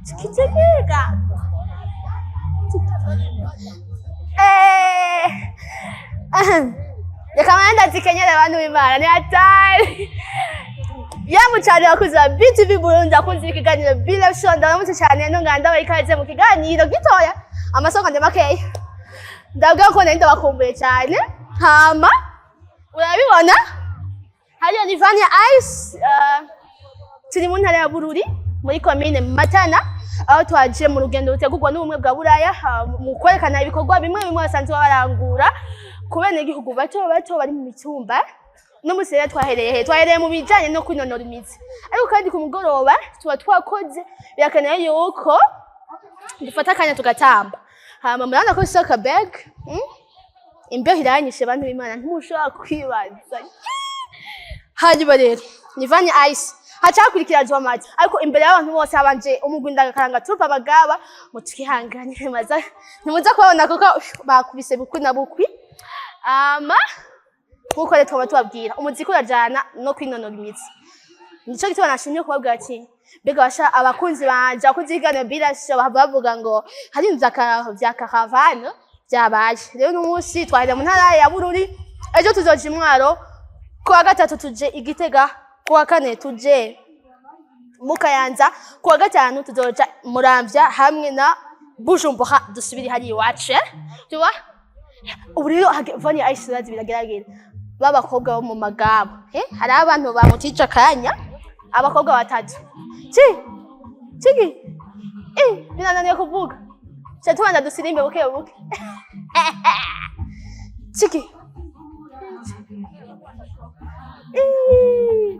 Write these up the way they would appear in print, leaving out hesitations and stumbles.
Chiki Eh. Reka manda zikenyere abantu b'Imana ni hatari. Yamu cyane abakunzi ba BTV Burundi, abakunzi b'ikiganiro Be Live Show, ndabaramutse cyane ntungana ndabaha ikaze mu kiganiro gitoya, amasoko ndi makeya. Ndabwira ko nari ndabakumbuye cyane. Hama urabibona hariyo ni Vania Ice, turi mu ntara ya Bururi muri komine Matana, aho twaje mu rugendo rutegurwa n'Ubumwe bwa Buraya, mu kwerekana ibikorwa bimwe bimwe basanzwe barangura ku benegihugu bato bato bari mu mitumba. No musi rero twahereye he? Twahereye mu bijanye no kwinonora imitsi, ariko kandi ku mugoroba tuba twakoze, birakenewe yuko dufata akanya tugatamba. Hama murabona ko soka bag, Imbeho iranyishe, bantu b'Imana, ntimushobora kwibaza. Hanyuma rero ni Vania Ice, hacakurikira Dramati, ariko imbere y'abantu bose habanje umugwi Ndagakaranga tupa abagaba. Mutwihangane, ntimuza kubabona kuko bakubise bukwi na bukwi. Ama nkuko rero twaba tubabwira, umuziki urajana no kwinonora imitsi, nico gituma nashimye kubabwira ati mbega basha abakunzi banje, abakunzi b'ikiganiro Be Live Show, bahava bavuga ngo hari ibintu vya caravane vyabaye. Rero uno munsi twahereye mu ntara ya Bururi, ejo tuzoja i Mwaro, kuwa gatatu tuje i Gitega, kuwa kane tuje mu Kayanza, kuwa gatanu tuzoja Muramvya hamwe na Bujumbura, dusubire hariya iwacu, eh? Tuba ubu rero Vania Ice urazi biragerageza b'abakobwa bo mu magabo, eh? Hari abantu bamutije akanya, abakobwa batatu ci ciki, binananiye kuvuga, ca tubanza dusirimbe buke buke. Ciki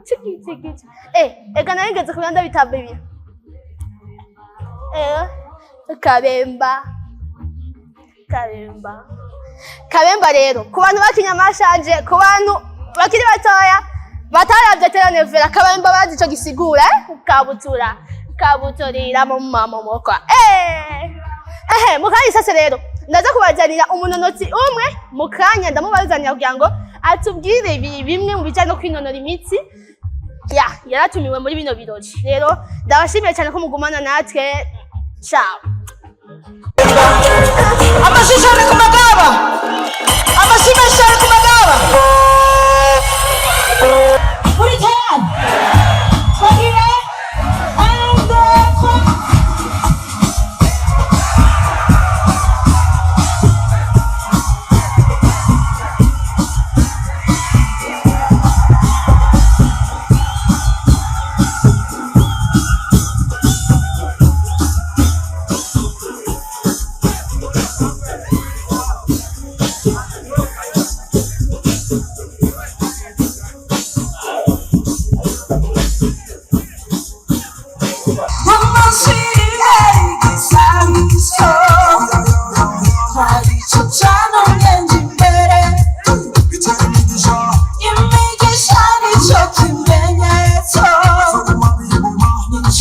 ciki ciki ciki. Eka narigeze kubona ndabitamba ibi, kabemba kabemba kabemba. Rero ku bantu bakinye amashanje, ku bantu bakiri batoya bataravye telenovela kabemba, bazi ico gisigura, eh? Kabutura kabuturira mu mamomokwa, ehe. Mukanya sase rero ndaza kubazanira umunonotsi umwe, mukanya ndamubazanira kugira ngo atubwire bimwe mu bijanye no kwinonora imitsi. Ya yaratumiwe muri bino birori. Rero ndabashimiye cyane ko mugumana natwe. Ciao. Amashyi cyane ku magaba, amashyi menshi cyane ku magaba. Muri tayari? Twagiye, un, deux, trois.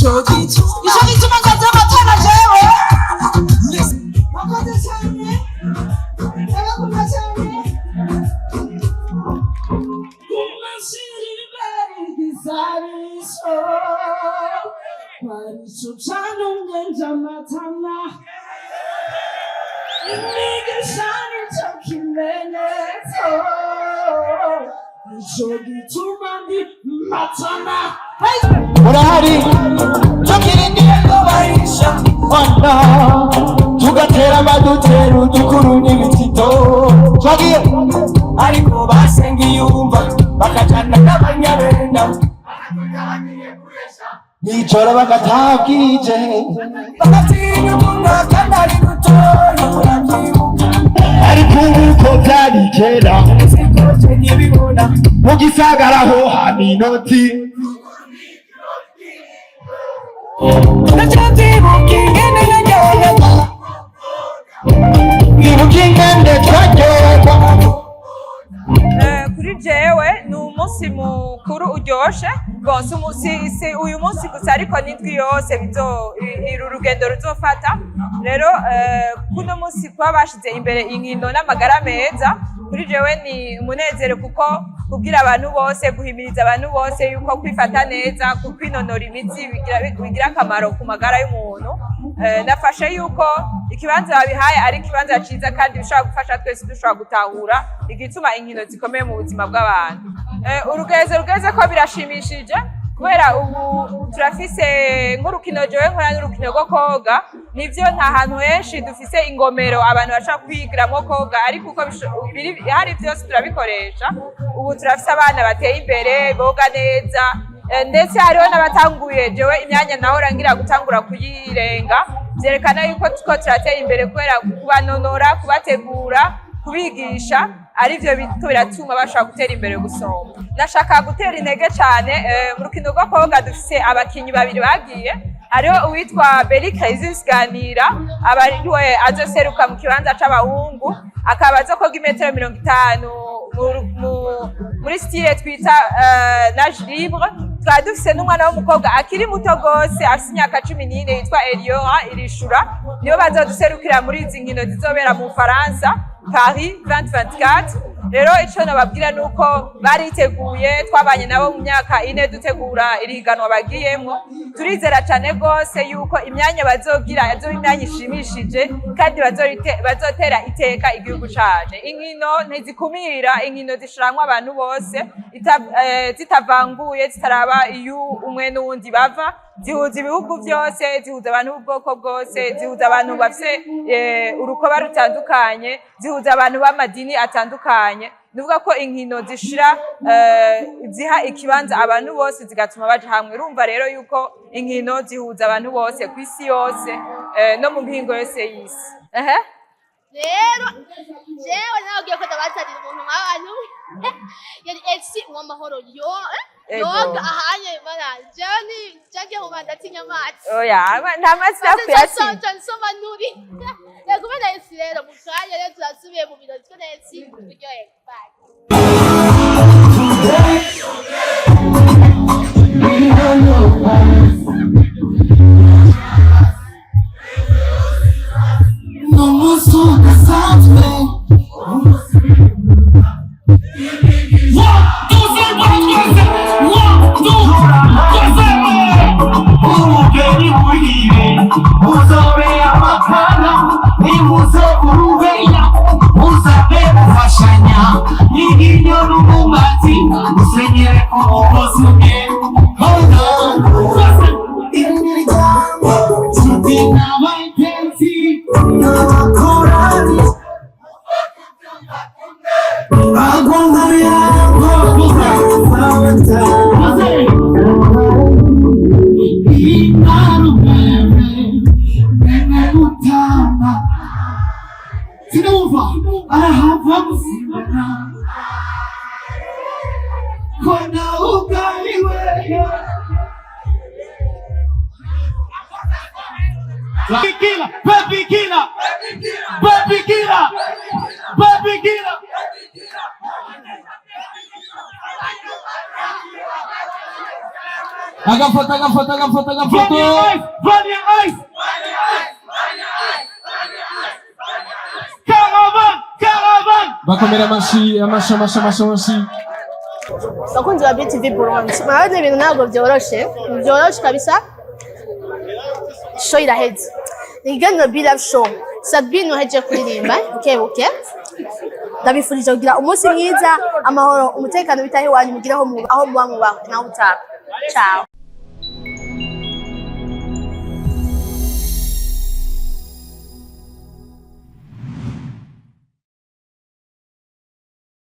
Ico gituma ngaza amatara jewe. Mwakoze cyane, ndabakunda cyane. Kumasirimberigisabiso kwarico canumye amatana, imigisha nico kimenyetso, nico gituma ndi matana. Hey! Murahari tukirindira ko bahisha wana tugatera amadutera udukuru n'ibitito twagiye, ariko basenga iyumva bakajana n'abanyabenda nijoro bagatabwije bagatinya umwaka nari mutoya, urabyibuka? Ariko ubu ko byari kera sikose nkibibona mu gisagara ho hama inoti. Ndacabyibuka ingene naryoherwa, ndibuka ingene twaryoherwa. Kuri jewe ni umunsi mukuru uryoshe. Bon, si uyu munsi gusa, ariko n'indwi yose uru rugendo ruzofata. Rero kuno munsi kuba bashize imbere inkino n'amagara meza, kuri jewe ni umunezero kuko Kubwira abantu bose, guhimiriza abantu bose yuko kwifata neza, kwinonora imitsi bigira akamaro ku magara y'umuntu. Nafashe yuko ikibanza babihaye ari ikibanza ciza kandi bishobora gufasha twese dushobora gutahura igituma inkino zikomeye mu buzima bw'abantu. Urugezo rugeze ko birashimishije kubera ubu turafise nk'urukino jewe nkora n'urukino rwo koga. Nivyo, nta hantu henshi dufise ingomero abantu bashobora kwigiramwo koga, ariko uko biri hari byose turabikoresha. Ubu turafise abana bateye imbere, boga neza, ndetse hariho n'abatanguye. Jewe imyanya nahora ngira gutangura kuyirenga, vyerekana yuko tuko turatera imbere kubera kubanonora, kubategura, kubigisha, arivyo biriko biratuma bashobora gutera imbere gusomba. Nashaka gutera intege cane mu rukino rwo koga dufise abakinyi babiri bagiye. Hariho uwitwa Beri Crisis Ganira, aba ariwe azoseruka mu kibanza c'abahungu, akaba azokoga imetero 50 muri style twita nage libre. Tukaba dufise n'umwana w'umukobwa akiri muto gose, afise imyaka 14, yitwa Eliora Irishura. Nibo bazoduserukira muri izi nkino zizobera mu Bufaransa, Paris 2024. Rero ico nababwira nuko bariteguye, twabanye nabo mu myaka 4 dutegura iri higanwa bagiyemwo. Turizera cane rwose yuko imyanya bazogira azoba imyanya ishimishije kandi bazotera iteka igihugu cacu. Inkino ntizikumira, inkino zishiramwo abantu bose, zitavanguye, zitaraba iyo umwe n'uwundi bava. Zihuza ibihugu byose, zihuza abantu b'ubwoko bwose, zihuza abantu bafise urukoba rutandukanye, zihuza abantu b'amadini atandukanye. Nuvuga ko inkino zishira ziha ikibanza abantu bose, zigatuma baja hamwe. Urumva rero yuko inkino zihuza abantu bose ku isi yose, no mu mihingo yose y'isi. Ehe. Rero jewe nababwiye ko ndabazanira umuntu nk'abantu yari Elsie Uwamahoro yo yoga ahanye mana. Jewe ni jagiye mu ndatinya amazi. Oya, nta mazi nakuyatinya. Nsoma nuri reka kubona Elsie. Rero mu kanya rero turasubiye mu birori twe na Elsie, turyoherwe. Bye. Today, we don't know. N'umunsi udasanzwe. One, two, three, one, twese. One, two, twese. Umugeni muhire muzobe amakara, nimuze urubeya, muzabe mufashanya n'inginyo n'umumati, musenyere ku mugozi umwe. Twese. Imiryango, nshuti n'abagenzi n'abakorani bagomba yango. Twese. Inarumeme mene mutama sinumva arahava musimana kona ugariwe. Baby killer, baby killer, baby killer, baby killer. Agafoto, agafoto, agafoto, agafoto. Vania Ice, Vania Ice. Caravan, caravan. Bakomera amashi, amashi, amashi, amashi, amashi. Bakunzi ba BTV Burundi, murabona ibintu ntabwo byoroshe, byoroshe kabisa. Show iraheze, ni ikiganiro Be Love Show. Sabine uhejeje kuririmba buke buke. Ndabifurije kugira umunsi mwiza, amahoro, umutekano bitahe iwanyu, mugire aho muba, aho muba mubaho naho utaha. Ciao.